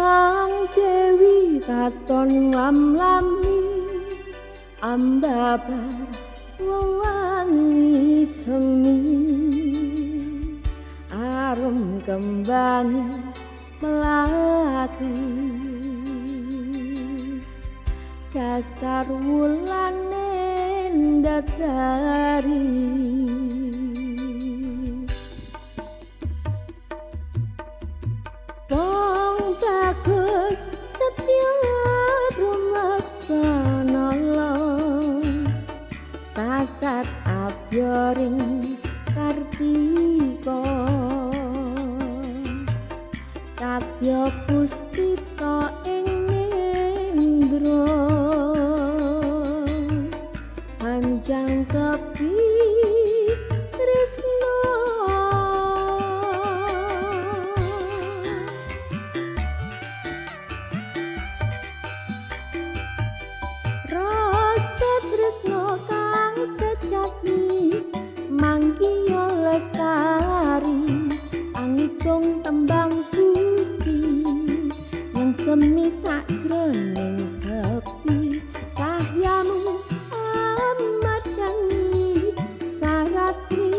Kang Dewi katon lam-lami ambabar wewangi semi, arum kembange melati, dasar wulane ndadari. Wong bagus setya rumaksana, sasat abyoring kartika, kadya puspita ing nendra, panjang tepi tresna. Rasa tresna kang sejati mangkiya lestari, angitung tembang suci yang semi sakjroning sepi. Cahyamu amadani saratri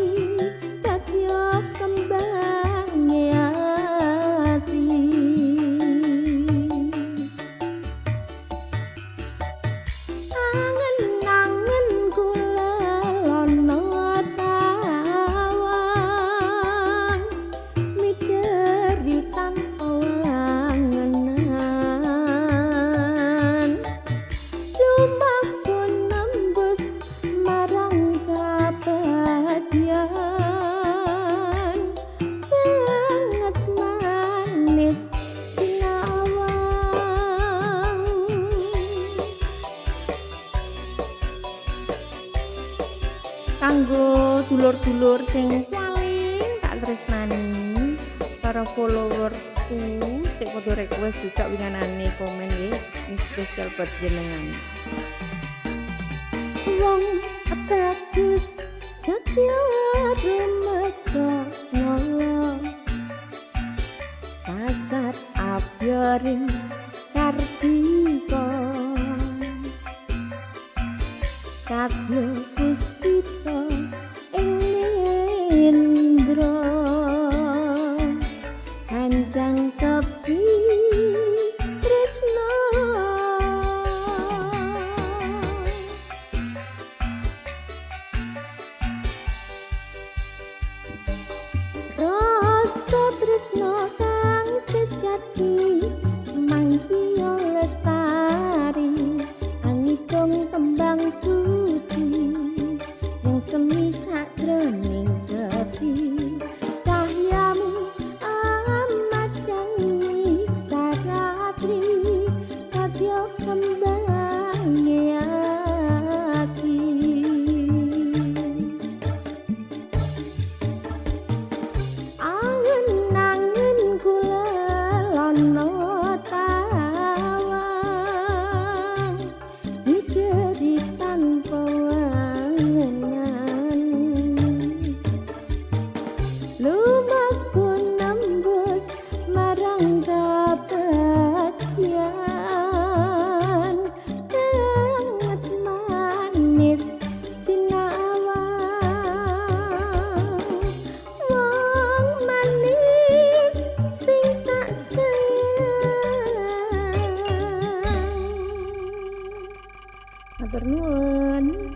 dadya kembange ati. Angen-angen kula lono tawang, mideri tanpa wangenan, lumaku nembus marang kabadian, banget manis sinawang. Kanggo dulur-dulur sing paling tak tresnani, para followersku sing padha request juga winganane komen nggih, ini spesial buat jenengan. Wong bagus setya rumaksana, sasat abyoring kartika, kadya puspita ing nendra, kancang tepi tresna. Rasa tresna kang sejati mangkiya lestari, angitung tembang suci yang semi sakjroning sepi. Cahyamu amadani saratri kadya kembange ati. Angen-angen kula lono tawang, mideri tanpa wangenan, lumaku nembus marang kabadian, banget manis sinawang. Wong manis sing tak sayang. Matur nuwun.